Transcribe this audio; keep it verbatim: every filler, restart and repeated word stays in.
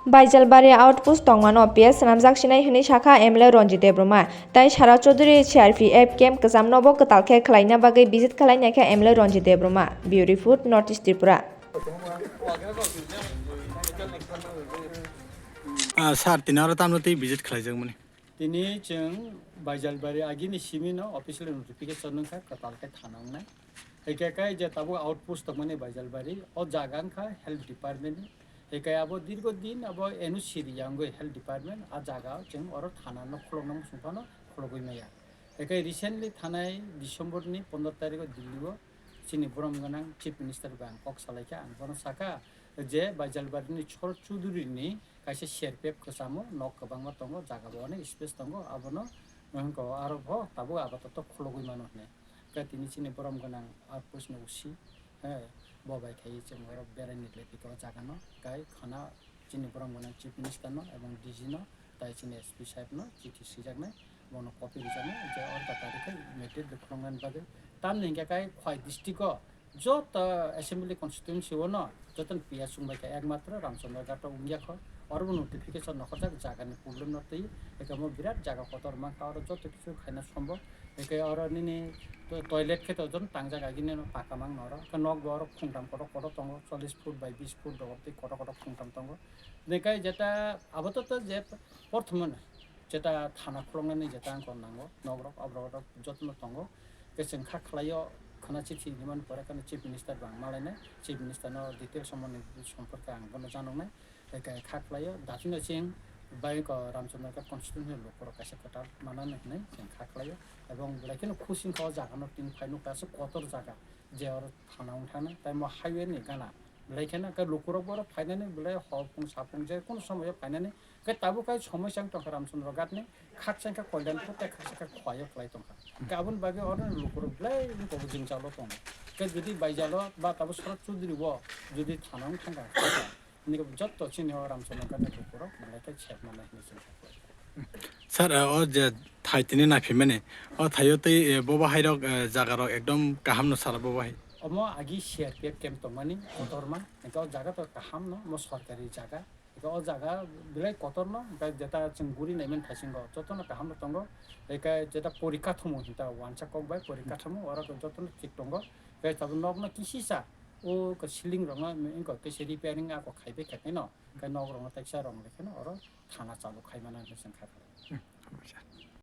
Baijalbari outpost tongmano P S swnamjak sinai hwnwi sakha M L A Ranjit Debbarma. Tai Sara Chaudhary C R P F camp kwchamno bo kwtal khe khwlaina bagwi visit khwlainai khe M L A Ranjit Debbarma. Bureau Report, North East Tripura. Ah, sir, tini oro tamno tei visit khlaijakmani? Tini chwng Baijalbari agini simi no official notification wngkha kwtal khe thana wngnai. Hwnkhe kai je tabuk outpost tongmani Baijalbari, o jaga wngkha health department ni. Hwnkhe abo dirgo din abo N O C riyangwi health department, a jaga chwng oro thana no khulokna muchung phano khulogwi maya. Hwnkhe recently thanai December ni pondro tarikh o Delhi o chini borom gwnang Chief Minister bai ang kok salaikha, ang bono sakha je Baijalbari ni Sor Chuduri ni kaisa C R P F kwchamo nok kwbangma tongo, jaga bo onek space tongo, abono wngkha aro bo tabuk apatatto khulogwi mano hwnwi. Khe tini chini borom gwnang outpost ni O C, he, bo bai khai chwng oro beraina le phikha o jaga no, kai khana chini borom gwnang Chief Minister no ebong D G no, tai chini S P saheb no chithi swijaknai, bono copy rijaknai, je oro ta tarikh khe meeting de khuloknani bagwi. Tamni hwnkhe kai Khwai district o joto assembly constituency o no joto ni P S wngbai kha, ekmatro Ramchandra Ghat o wngya kho. Oro bo notification nokhorjak jaga ni problem no twi, ekamo birat jaga kotor mankha, oro joto kichu khaina sombo. Eke oro nini to-, toilet khe to jon tangjak agini no paka mang noro. Khe nok bo oro khungtam kotor kotor tongo, chollish foot by bish foot rok tei kotor kotor khungtam tongo. Nekai jeta abo to, to je porthomon jeta thana khuloknani jeta ang kon nango, nok rok, aborok rok joto no tongo. Khe chwng kha khlaio, khana chithi hinwi mani pore khe Chief Minister bo ang malainai, Chief Minister no details somoni somporke ang bono janoknai. Hwnkhe kha khlaio, daphino chwng bai ko Ramchandra Ghat constituency ni lukurok kaisa kwtal manani hwnwi chwng kha khlaio. Ebong belai kheno khusi wngkha o jaga no tini phai nukha, aswk kotor jaga je oro thana wng thangna, tei mo highway ni gana belai kheno khe lukurok bo oro phainani belai hopung sapung je kono somoyo phainani. Khe tabuk kai somosya wng tongkha Ramchandra Ghat ni, khaksa wngkha Kalyanpur tei khaksa khe Khwai o khlai tongkha. Khe aboni bagwi oro lukurok belai wngkha bo jwngjalo tongo. Khe jodi baijalo ba tabuk Sarat Chaudhary o jodi thana wng thangkha, Nini jotto chini o Ramchandra Ghat ni lukurok belai khe sep manai hinwi chwng saklai. Sir, o je thai tini naphimani, o thaio tei, eh, bobo hairok, eh, jagarok ekdom kaham no sala bobo hai. Omo agi C R P F camp tongmani kotorma, hwnkhe o jaga to kaham no, omo sorkari jaga. Hwnkhe o jaga belai kotor no, hwnkhe jeta chwng guri naimani thaisingo jotono kaham no tongo. Hwnkhe jeta porikathomo hinta wansa kok bai porikathomo, oro jotono thik tongo. Hwnkhe tabuk nok no kisisa, o ceiling rok no wngkha kisa repairing ako khaibai khe no. Hwnkhe nok rok no teksa rong rikhe no oro thana chalu khai mano hinwi chwng kha kha.